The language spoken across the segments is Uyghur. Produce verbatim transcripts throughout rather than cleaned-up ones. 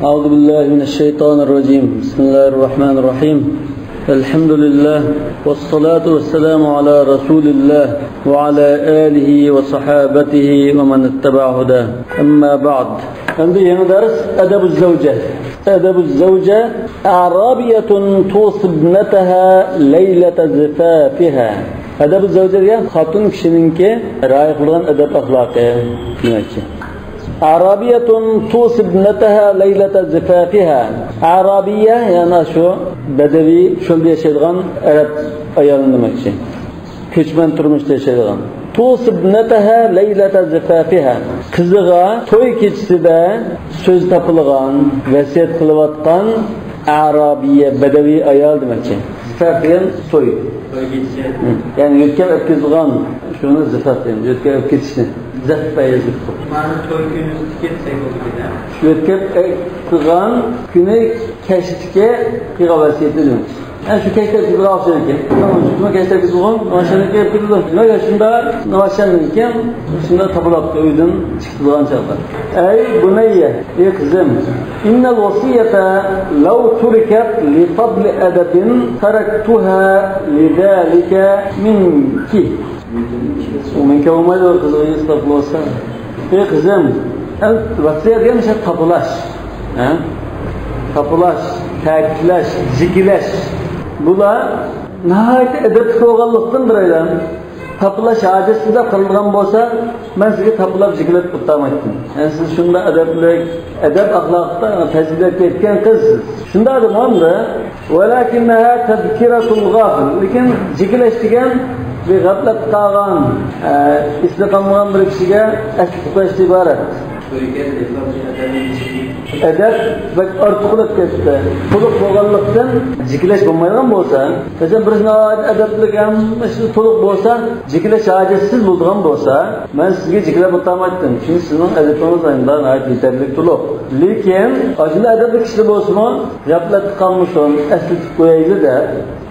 أعوذ بالله من الشيطان الرجيم. بسم الله الرحمن الرحيم. الحمد لله، والصلاة والسلام على رسول الله وعلى آله وصحابته ومن اتبع هداه. أما بعد. ئەمدى يېڭى دەرس، ئەدەبۇز زەۋجە. ئەدەبۇز زەۋجە. أعرابية توصي ابنتها ليلة زفافها. ئەدەبۇز زەۋجە دېگەن خوتۇن كىشىنىڭكى رىئايە قىلىدىغان ئەدەپ ئەخلاقى دېمەكچى. أعرابية توصي ابنتها ليلة زفافها. ئەرابىيە، يەنى شۇ بەدەۋىي، چۆلدە ياشايدىغان ئەرەب ئايالىنى دېمەكچى. كۆچمەن تۇرمۇشتا ياشايدىغان. توصي ابنتها ليلة زفافها. قىزىغا توي كېچىسىدە سۆز تاپىلغان، ۋەسىيەت قىلىۋاتقان ئەرابىيە، بەدەۋىي ئايال دېمەكچى. زىفاف دېگەن توي. توي كېچىسى. ھە. يەنى يۆتكەپ ئەپ كېتىدىغان، شۇنى زىفاف دەيمىز، يۆتكەپ ئەپ كېتىشنى. زەفاف يېزىپ. مانا توي كۈنى كەتسەك بولىدىكەن. يۆتكەپ ئەپ قىلغان كۈنى كەچتىكى قىلغان ۋەسىيىتى دېمەكچى. ھە، شۇ كەچتە كېتىدىغان ئوخشايدىكەن. شۇ كۈنى كەچتە كېتىدىغان، ماشىنىكى كېتىدۇ. نېمە شۇنداق، ماشىنىدىن كېيىن شۇنداق تاپىلاپ ئۆيدىن چىقىدىغان چاغدا. أي بني، ئەي قىزىم. إن الوصية لو تركت لفضل أدب تركتها لذلك منك. ئۇ مېنىڭكى بولمايدۇ، قىزىغا يۈز تاپىلىۋاتسا. ئەي قىزىم، ئەل-، ۋەسىيەت دېگەن ئىشى تاپىلاش. ھە؟ تاپىلاش، تەكىتلەش، جىكىلەش. بۇلار ناھايىتى ئەدەپلىك بولغانلىقتىن بىرەيلەن. تاپىلاش ھاجەتسىز دەپ قارىلىدىغان بولسا، مەن سىزگە تاپىلاپ جىكىلەپ ئولتۇرمايتتىم. يەنى سىز شۇنداق ئەدەپلىك، ئەدەپ ئەخلاقتا پەزىلەتكە يەتكەن قىز. شۇنداق دېمامدۇ؟ ولكنها تذكرة الغافل. لېكىن جىكىلەش دېگەن بىر غەپلەتتە قالغان، ئە، ئېسىدە قالمىغان بىر كىشىگە ئەسلىتىپ قويۇشتىن ئىبارەت. ئەدەپ بەك ئارتۇقلاپ كەتتى. تولۇق بولغانلىقتىن جىكىلەش بولمايدىغان بولسا، مەسىلەن، بىرسى ناھايىتى ئەدەپلىك، ھەممىسى تولۇق بولسا، جىكىلەش ھاجەتسىز بولىدىغان بولسا، مەن سىزگە جىكىلەپ ئولتۇرمايتتىم. چۈنكى سىزنىڭ ئەدىپىڭىز ئەمدى ناھايىتى يېتەرلىك تولۇق. لېكىن ئاشۇنداق ئەدەپلىك كىشى بولسىمۇ، غەپلەتتە قالمىسۇن، ئەسلىتىپ قويايلى دەپ.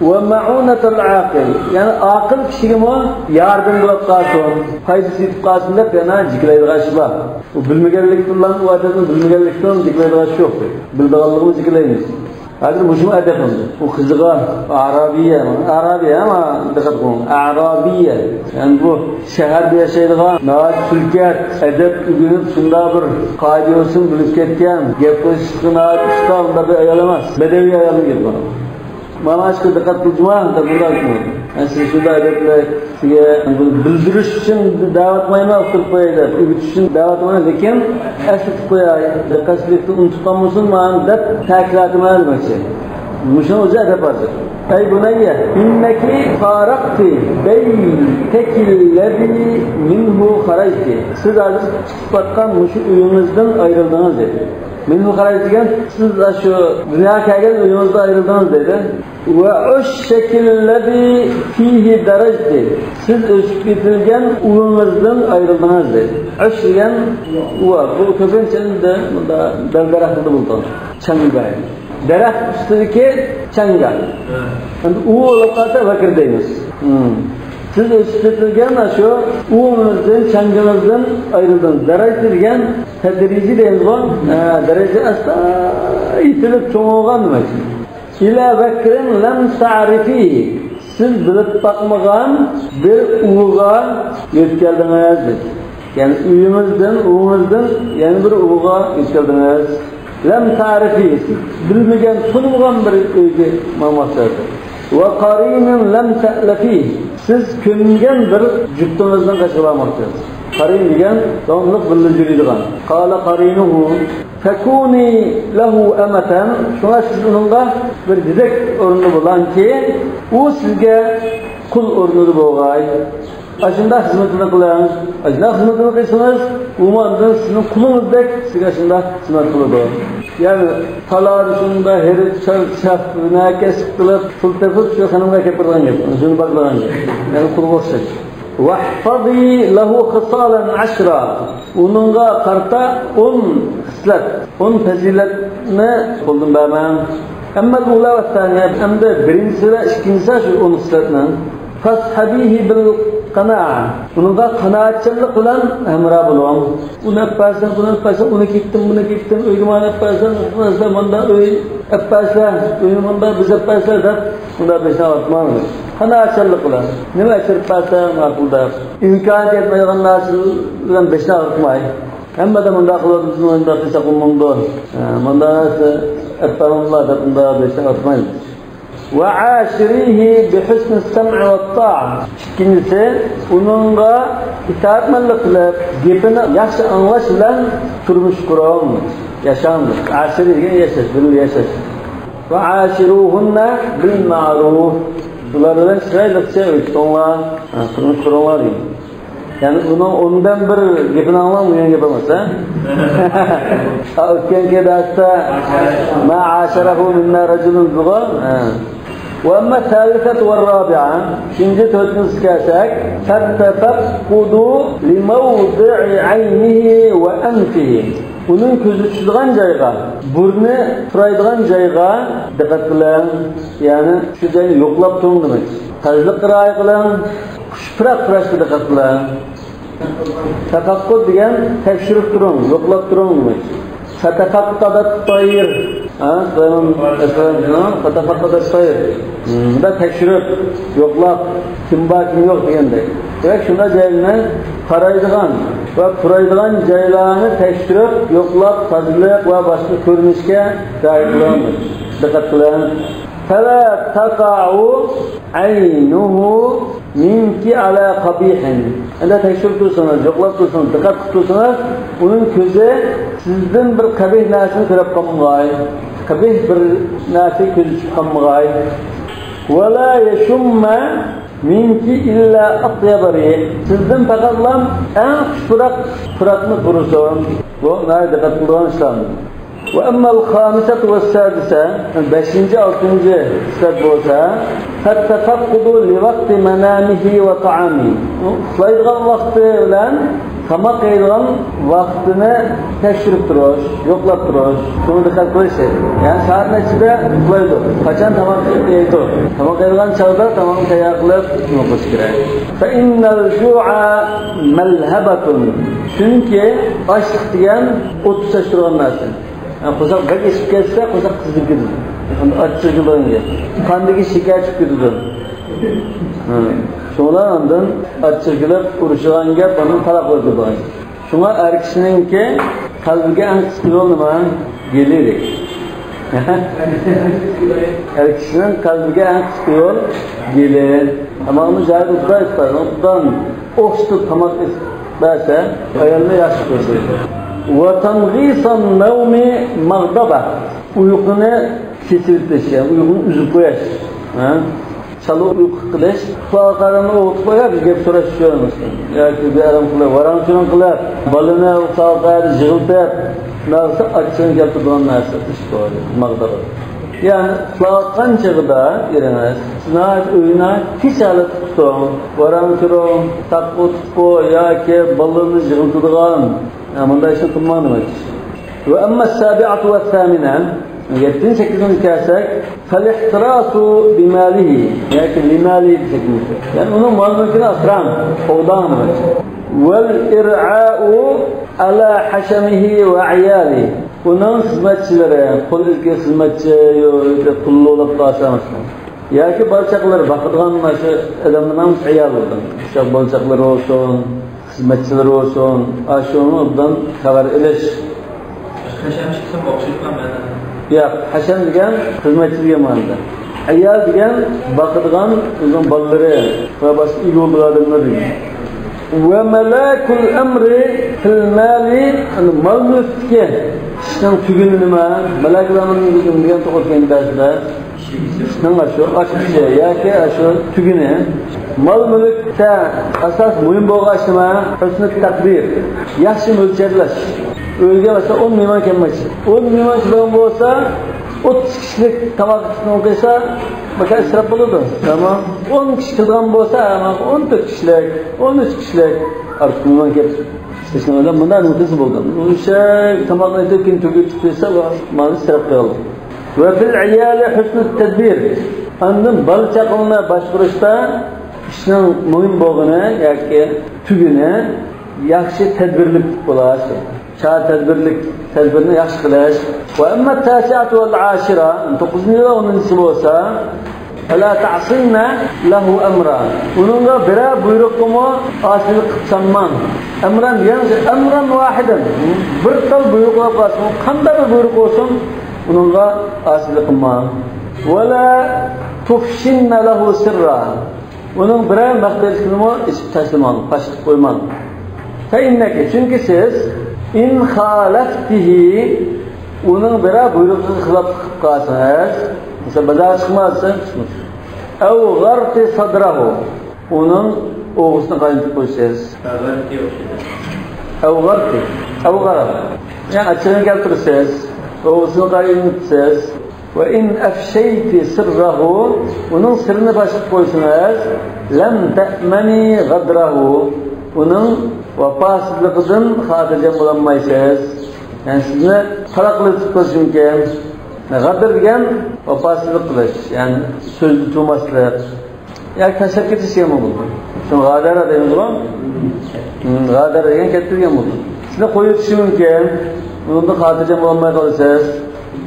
ومعونة العاقل، يەنى ئاقىل كىشىگىمۇ ياردەم بولۇپ قالسۇن، پايدىسى يېتىپ قالسۇن دەپ يەنە جىكىلەيدىغان ئىش بار. ئۇ بىلمىگەنلىكتىن، ئۇ ئادەمنىڭ بىلمىگەنلىكتىن جىكىلەيدىغان ئىش يوق. بىلىدىغانلىقىنى جىكىلەيمىز. ھازىر مۇشۇمۇ ئەدەپ ئەمدى. ئۇ قىزىغا ئارابىيە، ئارابىيە ئەمما دىققەت قىلىڭ، ئارابىيە. يەنى بۇ شەھەردە ياشايدىغان، ناھايىتى تۈلكە، ئەدەپ ئۆگىنىپ، شۇنداق بىر قائىدە-يوسۇن بىلىپ كەتكەن، گەپ قىلىشقا ناھايىتى ئۇستا، ئۇنداق بىر ئايال ئەمەس. بەدەۋىي ئايالنىڭ گېپى. مانا شۇ دىققەت قىلدىڭىزمۇ؟ دەپ مۇنداق ئېيتمىدى. مەن سىزگە شۇنداق ئەدەپلەرگە بىلدۈرۈش ئۈچۈن دەۋاتمايمەن، ئۇقتۇرۇپ قوياي دەپ، ئۆگىتىش ئۈچۈن دەۋاتمايمەن، لېكىن ئەسلىتىپ قوياي، دىققەتسىزلىكتىن ئۇنتۇپ قالمىسۇن مانا دەپ تەكىتلەيمەن دېمەكچى. مۇشۇنىڭ ئۆزى ئەدەپ ھازىر. أي بني، إنك فارقت بيتك الذي منه خرجت. سىز ھازىر چىقىپ كەتكەن مۇشۇ ئۆيىڭىزدىن ئايرىلدىڭىز دېدى. منه خرجت دېگەن، سىز شۇ دۇنياغا كەلگەن ئۆيىڭىزدىن ئايرىلدىڭىز دەيدۇ. والعش الذي فيه درجت. سىز ئۆسۈپ يېتىلگەن ئۇۋىڭىزدىن ئايرىلدىڭىز دەيدۇ. ئەش دېگەن ئۇۋا. بۇ كۆپىنچە ئەمدى مۇندا دەل-دەرەخلەردە بولىدىغان چاڭگا. دەرەخ ئۈستىدىكى چاڭگا. ئەمدى ئۇۋا بولۇپ قالسا ۋەكىر دەيمىز. ھىم. سىز ئۆسۈپ يېتىلگەن شۇ ئۇۋىڭىزدىن، چاڭگىڭىزدىن ئايرىلدىڭىز. دەرەجە دېگەن تەدرىجىي دەيمىزغۇ. ھە، دەرەجە ئاستا يېتىلىپ چوڭ بولغان دېمەك. إلى وكر لم تعرفيه. سىز بىلىپ باقمىغان بىر ئۇۋىغا يۆتكەلدىڭىز دېدى. يەنى ئۆيىڭىزدىن، ئۇۋىڭىزدىن يەنە بىر ئۇۋىغا يۆتكەلدىڭىز. لم تعرفيه، سىز بىلمىگەن، تونۇمىغان بىر ئۆيگە ماڭماقچى. وقرين لم تألفيه، سىز كۆنگەن بىر جۈپتىڭىزنىڭ قېشىغا بارماقچى. قارىن دېگەن داۋاملىق بىللە يۈرىدىغان. قال قرينه، فكوني له أمة، شۇڭا سىز ئۇنىڭغا بىر دېدەك ئورنىدا بولۇڭكى، ئۇ سىزگە قۇل ئورنىدا بولغاي. ئاشۇنداق خىزمىتىنى قىلىڭ. ئاشۇنداق خىزمىتىنى قىلسىڭىز، ئۇمۇ ئاندىن سىزنىڭ قۇلىڭىزدەك سىزگە ئاشۇنداق خىزمەت قىلىدۇ. يەنى تالادا شۇنداق ھېرىپ، چال-، چاق، نەكەس قىلىپ، پۇل تېپىپ، شۇ خېنىمغا ئەكەپ بېرىدىغان گەپ. شۇنى باغلىغان گەپ. يەنى قۇلغا ئوخشاش. واحفظي له خصالا عشرا. ئۇنىڭغا قارىتا ئون خىسلەت، ئون پەزىلەتنى قولدىن بەرمەڭ. أما الأولى والثانية، ئەمدى بىرىنچىسى ۋە ئىككىنچىسى شۇ ئون خىسلەتنىڭ. فاصحبيه بال-، قناعة. ئۇنىڭغا قانائەتچانلىق بىلەن ھەمراھ بولۇڭ. ئۇنى ئەپ بەرسەڭ، بۇنى ئەپ بەرسەڭ، ئۇنى كېتتىم، بۇنى كېتتىم، ئۆيگە مانا ئەپ بەرسەڭ، ئەپ بەرسەڭ، ماندا ئۆي ئەپ بەرسەڭ، ئۆينى ماندا بېزەپ بەرسەڭ دەپ، ئۇنداق بېشىنى ئاغرىتماڭ. قانائەتچانلىق بىلەن. نېمە ئەچۈرۈپ بەرسەڭ ماقۇل دەپ. ئىمكانىيەت يەتمەيدىغان نەرسە بىلەن بېشىنى ئاغرىتماي. ھەممىدە مۇنداق قىلىۋاتىمىز، مۇنداق قىلساق بولمامدۇ؟ ھە، مۇنداق نەرسە ئەپ بەرمەمدىلا دەپ ئۇنداق بېشىنى ئاغرىتمايمىز. وعاشريه بحسن السمع والطاعة. ئىككىنچىسى، ئۇنىڭغا ئىتائەتمەنلىك قىلىپ، گېپىنى ياخشى ئاڭلاش بىلەن تۇرمۇش قۇرۇڭ، ياشاڭ. ئاشىرى دېگەن ياشاش، بىللە ياشاش. وعاشروهن بالمعروف. ئۇلار بىلەن چىرايلىقچە ئۆتۈڭلار، ھە، تۇرمۇش قۇرۇڭلار دېگەن. يەنى ئۇنىڭ ئوندىن بىر گېپىنى ئاڭلاڭ دېگەن گەپ ئەمەس، ھە؟ ھە، ئۆتكەنكى دەرستە ما عاشره منا رجل دېدىغۇ؟ ھە. وأما الثالثة والرابعة، ئۈچىنچى، تۆتىنچىسىگە كەلسەك، فالتفقد لموضع عينه وأنفه. ئۇنىڭ كۆزى چۈشىدىغان جايغا، بۇرنى پۇرايدىغان جايغا دىققەت قىلىڭ. يەنى شۇ جاينى يوقلاپ تۇرۇڭ دېمەك. تازىلىققا رىئايە قىلىڭ. خۇش پۇراق پۇراشقا دىققەت قىلىڭ. تەپەققۇت دېگەن تەكشۈرۈپ تۇرۇڭ، يوقلاپ تۇرۇڭ دېمەك. فتفقد الطير. ھە، سۇلايمان ئەپەندىنىڭ فتفقد الطير. ھىم، بۇنداق تەكشۈرۈپ، يوقلاپ، كىم بار، كىم يوق دېگەندەك. دېمەك، شۇنداق جايلارنى قارايدىغان ۋە پۇرايدىغان جايلارنى تەكشۈرۈپ، يوقلاپ، تازىلىق ۋە باشقا كۆرۈنۈشكە رىئايە قىلىڭ. دىققەت قىلىڭ. فلا تقع عينه منك على قبيح. ئەندە تەكشۈرۈپ تۇرسىڭىز، يوقلاپ تۇرسىڭىز، دىققەت قىلىپ تۇرسىڭىز، ئۇنىڭ كۆزى سىزدىن بىر قەبىھ نەرسىنى كۆرۈپ قالمىغاي. قەبىھ بىر نەرسە كۆزى چۈشۈپ قالمىغاي. ولا يشم منك إلا أطيب ريح. سىزدىن پەقەتلا ئەڭ خۇش پۇراق پۇراقنى پۇرىسۇن. بۇ ناھايىتى دىققەت قىلىدىغان ئىشلاردىن. وأما الخامسة والسادسة، بەشىنچى، ئالتىنچى سۈپەت بولسا، فالتفقد لوقت منامه وطعامه. ئۇ ئۇخلايدىغان ۋاقتى بىلەن تاماق يەيدىغان ۋاقتىنى تەكشۈرۈپ تۇرۇش، يوقلاپ تۇرۇش، شۇڭا دىققەت قىلىش. يەنى سائەت نەچچىدە ئۇخلايدۇ، قاچان تاماق يەيدۇ، تاماق يەيدىغان چاغدا تاماقنى تەييار قىلىپ نېمە قىلىش كېرەك. فإن الجوع ملهبة. چۈنكى ئاچلىق دېگەن ئوت تۇتاش تۇرغان نەرسە. ھە، قورساق بەك ئېچىپ كەتسە، قورساق قىزىپ كېتىدۇ. ئەمدى ئاچچىق كېلىدىغان گەپ. قاندىكى شېكەر چۈشۈپ كېتىدۇ. ھە. شۇڭا ئاندىن ئاچچىق كېلىپ ئۇرۇشىدىغان گەپ، ئاندىن تالاق بولىدىغان گەپ. شۇڭا ئەر كىشىنىڭكى قەلبىگە ئەڭ قىسقا يول نېمە؟ گېلى دەيدۇ. ئەر كىشىنىڭ قەلبىگە ئەڭ قىسقا يول گېلى. ئەمما ئۇنى جايىدا ئۇددا ئېيتقان، ئۇددان ئوخشىتىپ تاماق ئېتىپ بەرسە، ئايالنى ياخشى كۆرىدۇ. وتنغيص النوم مغضبة. ئۇيقۇنى كېسىۋېتىش، يەنى ئۇيقۇنى ئۈزۈپ قويۇش. ھە؟ چالا ئۇيقۇ قىلىش، ئۇخلاۋاتقان ئادەمنى ئويغىتىپ قويۇپ، گەپ سوراش ئۈچۈن، ياكى بىر ئارام قىلىپ، ۋاراڭ-چۇرۇڭ قىلىپ، بالىنى ئۇخلاۋاتقان يەردە يىغلىتىپ، نەرسە ئاچچىقىنى كەلتۈرىدىغان نەرسە ئىش بولىدۇ، ماغدۇر. يەنى ئۇخلاۋاتقان چېغىدا ئېرىڭىز، سىز ناھايىتى ئۆينى تىنچ ھالەتتە تۇتۇڭ، ۋاراڭ-چۇرۇڭ، تاققا ئوتۇققۇ ياكى بالىلىرىنى يىغلىتىدىغان، يا، مۇنداق ئىشنى قىلماڭ دېمەكچى. وأما السابعة والثامنة، يەتتىنچى، سەككىزىنچى كەلسەك، فالاحتراس بماله، ياكى لماله دېسەك بولىدۇ. يەنى ئۇنىڭ مال-مۈلكىنى ئاسراڭ، قوغداڭ دېمەكچى. والإرعاء على حشمه وعياله. ئۇنىڭ خىزمەتچىلىرى، قول ئىلكى خىزمەتچى، يو-، قۇللۇقلاپ قالسا مەسىلەن. ياكى بالا-چاقىلىرى باقىدىغان مانا شۇ ئادەملەرنىڭ ئايالى بولىدۇ. ئۇششاق بالا-چاقىلىرى بولسۇن، خىزمەتچىلىرى بولسۇن، ئاشۇنىڭ ئوبدان خەۋەر ئېلىش. ھەشەم چىقسا ئوخشايدىغان مەنە. ياق، ھەشەم دېگەن خىزمەتچى دېگەن مەنىدە. ئايال دېگەن باقىدىغان ئۆزىنىڭ بالىلىرى ۋە باشقا ئىگە بولىدىغان ئادەملەر دېگەن. وملاك الأمر في المال، مال-مۈلۈكتىكى ئىشنىڭ تۈگۈنى نېمە؟ مەلەكلەرنىڭ دېگەن توغرا كەلگەن دەرسلەر. ئىشنىڭ ئاشۇ ئاچقۇچى ياكى ئاشۇ تۈگۈنى. مال-مۈلۈكتە ئاساس مۇھىم بولغان ئىش نېمە؟ ھۆسنى تەقدىر. ياخشى مۆلچەرلەش. ئۆيگە مەسىلەن ئون مېھمان كەلمەكچى. ئون مېھمان كېلىدىغان بولسا، ئوتتۇز كىشىلىك تاماق قىلسا، باشقا ئىسراپ بولىدۇ. ئەمما ئون كىشى كېلىدىغان بولسا، ئەمما ئون تۆت كىشىلىك، ئون ئۈچ كىشىلىك ئارتۇق مېھمان كېلىپ ئىشلەشنىڭ ئۆزى مۇنداق نۇقتىسى بولىدۇ. ئۆشەك تاماقنى ئېتىپ، كېيىن تۈگىتىپ قويسا، مانا ئىسراپ قىلىدۇ. وفي العيال حسن التدبير. ئاندىن بالا-چاقىلارنى باشقۇرۇشتا ئىشنىڭ مۇھىم بولغىنى ياكى تۈگۈنى ياخشى تەدبىرلىك بولۇش. چارە تەدبىرلىك، تەدبىرنى ياخشى قىلىش. وأما التاسعة والعاشرة، توققۇزىنچى ۋە ئونىنچىسى بولسا، فلا تعصين له أمرا، ئۇنىڭغا بىرەر بۇيرۇققىمۇ ئاسىيلىق قىلىپ سالماڭ. ئەمران دېگەن أمرا واحدا، بىر تال بۇيرۇق بولۇپ قالسۇن، قانداق بىر بۇيرۇق بولسۇن، ئۇنىڭغا ئاسىيلىق قىلماڭ. ولا تفشين له سرا، ئۇنىڭ بىرەر مەخپىيەتلىكىنىمۇ ئېچىپ تاشلىماڭ، پاش قىلىپ قويماڭ. فإنك، چۈنكى سىز، إن خالفته، ئۇنىڭ بىرەر بۇيرۇقىغا خىلاپلىق قىلىپ قالسىڭىز، مەسىلەن، بازارغا چىقمايسىز، أو غرت صدره، ئۇنىڭ ئوغرىسىنى قاينىتىپ قويىسىز. أو غرت، أو غرت، يەنى ئاچچىقىنى كەلتۈرىسىز، ئوغرىسىنى قاينىتىسىز. وإن أفشيت سره، ئۇنىڭ سىرىنى پاش قىلىپ قويسىڭىز، لم تأمني غدره، ئۇنىڭ ۋاپاسىزلىقىدىن خاتىرجەم بولالمايسىز. يەنى سىزنى تالاقلاپ قويسىمىكىن. غەدىر دېگەن ۋاپاسىزلىق قىلىش، يەنى سۆزدە تۇرماسلىق. ياكى تاشلاپ كېتىش دېگەن بولىدۇ. شۇڭا غادارە دەيمىزغۇ؟ ھىم، غادارە دېگەن كەتتى دېگەن بولىدۇ. سىزنى قويۇۋېتىشى مۇمكىن. ئۇنىڭدىن خاتىرجەم بولالماي قالىسىز.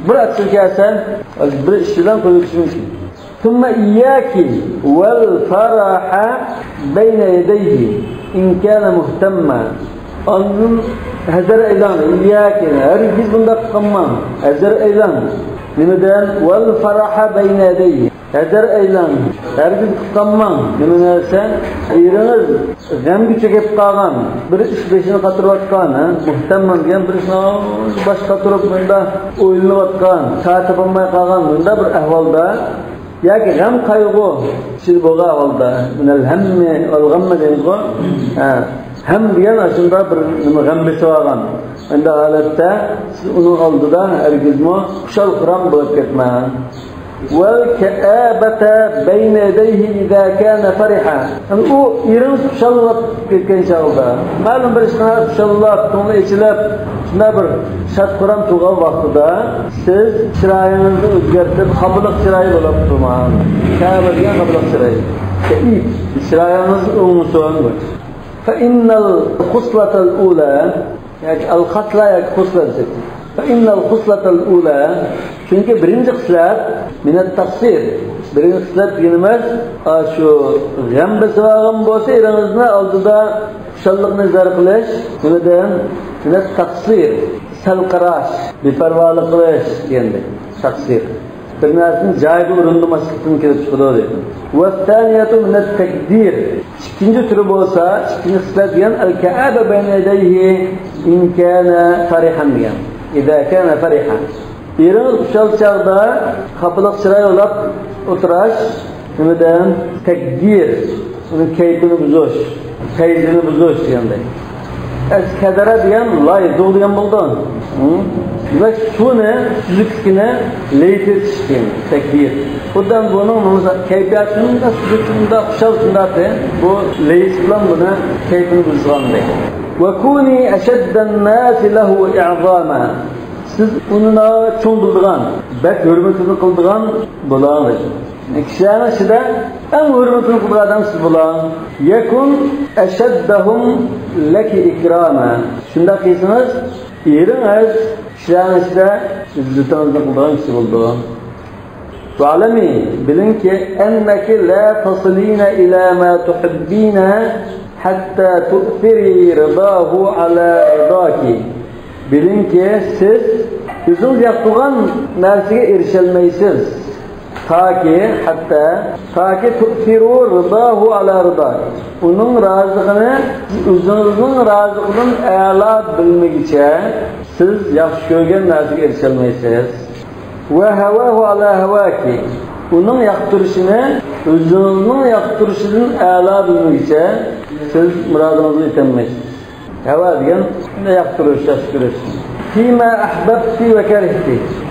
بىر ئاچچىقى كەلسە، بىر ئىش بىلەن قويۇۋېتىشى مۇمكىن. ثم إياك والفرح بين يديه إن كان مهتما. ئاندىن ھەزەر ئەيلەڭ، إياك، ھەرگىز بۇنداق قىلماڭ، ھەزەر ئەيلەڭ. نېمىدىن؟ والفرح بين يديه. ھەزەر ئەيلەڭ، ھەرگىز قىلماڭ. نېمە دېسە، ئېرىڭىز غەمگە چۆكۈپ قالغان، بىر ئىش بېشىنى قاتۇرۇۋاتقان، ھە؟ مۇھتەممەن دېگەن بىر ئىشنى باش قاتۇرۇپ، مۇنداق ئويلىنىۋاتقان، چارە تاپالماي قالغان مۇنداق بىر ئەھۋالدا، ياكى غەم قايغۇ ئىچىدە بولغان ئەھۋالدا، مىنەل ھەممى ۋەل غەممى دەيمىزغۇ؟ ھە. ھەم دېگەن ئاشۇنداق بىر نېمە، غەم بېسىۋالغان. ئەندى ھالەتتە سىز ئۇنىڭ ئالدىدا ھەرگىزمۇ خۇشال-خۇرام بولۇپ كەتمەڭ. والكآبة بين يديه إذا كان فرحا. يەنى ئۇ ئېرىڭىز خۇشاللاپ كەتكەن چاغدا، مەلۇم بىر ئىشقا خۇشاللاپ، كۆڭلى ئېچىلىپ، شۇنداق بىر شاد-خۇرام تۇرغان ۋاقتىدا سىز چىرايىڭىزنى ئۆزگەرتىپ، خاپىلىق چىراي بولۇپ تۇرماڭ. كەئابە دېگەن خاپىلىق چىراي. كەئىب. چىرايىڭىز ئوڭسۇن. فإن الخصلة الأولى، ياكى ئەل خاسلا ياكى خۇسلا دېسەك. فإن الخصلة الأولى، چۈنكى بىرىنچى خىسلەت، من التقصير. بىرىنچى خىسلەت دېگىنىمىز، ئاشۇ غەم بېسىۋالغان بولسا ئېرىڭىزنى ئالدىدا خۇشاللىقنى ئىزھار قىلىش، نېمىدىن؟ من التقصير، سەل قاراش، بىپەرۋالىق قىلىش دېگەندەك. تەقسىر. بىر نەرسىنى جايىدا ئورۇندىماسلىقتىن كېلىپ چىقىدۇ دەيدۇ. والثانية من التكدير. ئىككىنچى تۈرى بولسا، ئىككىنچى خىسلەت دېگەن الكآبة بين يديه إن كان فرحا دېگەن. إذا كان فرحا. ئېرىڭىز خۇشال چاغدا خاپىلىق چىراي بولاپ ئولتۇراش، نېمىدىن؟ تەكدىر. ئۇنىڭ كەيپىنى بۇزۇش، پەيزىنى بۇزۇش دېگەندەك. ئەسكەدەرە دېگەن لاي، زوغ دېگەن بولىدۇ. ھە؟ دېمەك، سۇنى، سۈزۈكلۈكىنى لەيلىتىش دېگەن، تەكدىر. خۇددى بۇنىڭ كەيپىياتى شۇنداق سۈزۈك، شۇنداق خۇشال، شۇنداق، بۇ لەيلىتىش بىلەن بۇنى كەيپىنى بۇزغاندەك. وكوني أشد الناس له إعظاما. سىز ئۇنى ناھايىتى چوڭ بىلىدىغان، بەك ھۆرمىتىنى قىلىدىغان بولاڭ دەيدۇ. كىشىلەرنىڭ ئىچىدە ئەڭ ھۆرمىتىنى قىلىدىغان ئادەم سىز بولاڭ. يكن أشدهم لك إكراما. شۇنداق قىلسىڭىز، ئېرىڭىز كىشىلەرنىڭ ئىچىدە ئىززىتىڭىزنى قىلىدىغان كىشى بولىدۇ. واعلمي، بىلىڭكى، أنك لا تصلين إلى ما تحبين حتى تؤثري رضاه على رضاك. بىلىڭكى، سىز ئۆزىڭىز ياقتۇرغان نەرسىگە ئېرىشەلمەيسىز. تاكى، حتى، تاكى تؤثروا رضاه على رضاك. ئۇنىڭ رازىلىقىنى ئۆزىڭىزنىڭ رازىلىقىدىن ئەلا بىلمىگۈچە سىز ياخشى كۆرگەن نەرسىگە ئېرىشەلمەيسىز. وهواه على هواك. ئۇنىڭ ياقتۇرۇشىنى ئۆزىڭىزنىڭ ياقتۇرۇشىدىن ئەلا بىلمىگۈچە سىز مۇرادىڭىزغا يېتەلمەيسىز. ھەۋا دېگەن ياقتۇرۇش، ياخشى كۆرۈش. فيما أحببت وكرهت.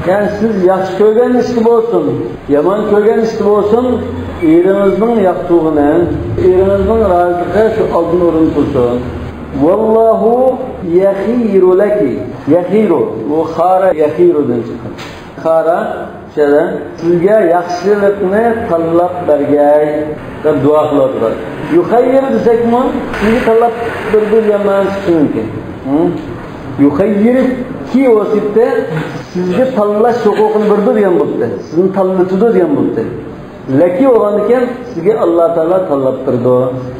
يەنى سىز ياخشى كۆرگەن ئىشتا بولسۇن، يامان كۆرگەن ئىشتا بولسۇن، ئېرىڭىزنىڭ ياقتۇرغىنى، ئېرىڭىزنىڭ رازىلىقى شۇ ئالدىن ئورۇن تۇرسۇن. والله يخير لك. يخير، بۇ خار يخيردىن چىققان. خار، سىزگە ياخشىلىقنى تاللاپ بەرگەي دەپ دۇئا قىلىۋاتىدۇ. يۇخەييىر دېسەكمۇ، سىزگە تاللاپ بېرىدۇ دېگەن مەنىسى چىقىشى مۇمكىن. ھە؟ يۇخەييىركى بولسىدى، سىزگە تاللاش ھوقۇقىنى بېرىدۇ دېگەن بولاتتى. سىزنى تاللىتىدۇ دېگەن بولاتتى. لەكى بولغاندىكىن سىزگە ئاللا تائالا تاللاپ بېرىدۇ.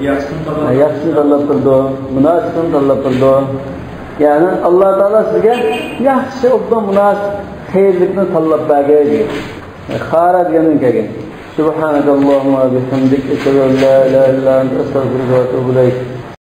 ياخشىسىنى تاللاپ، ھە، ياخشىسىنى تاللاپ بېرىدۇ. مۇناسىپىنى تاللاپ بېرىدۇ. يەنى ئاللا تائالا سىزگە ياخشى، ئوبدان، مۇناسىپ، خەيرلىكنى تاللاپ بەرگەي دېگەن. خارا دېگەندىن كەلگەن. سبحانك اللهم وبحمدك، أشهد أن لا إله إلا أنت، أستغفرك وأتوب إليك.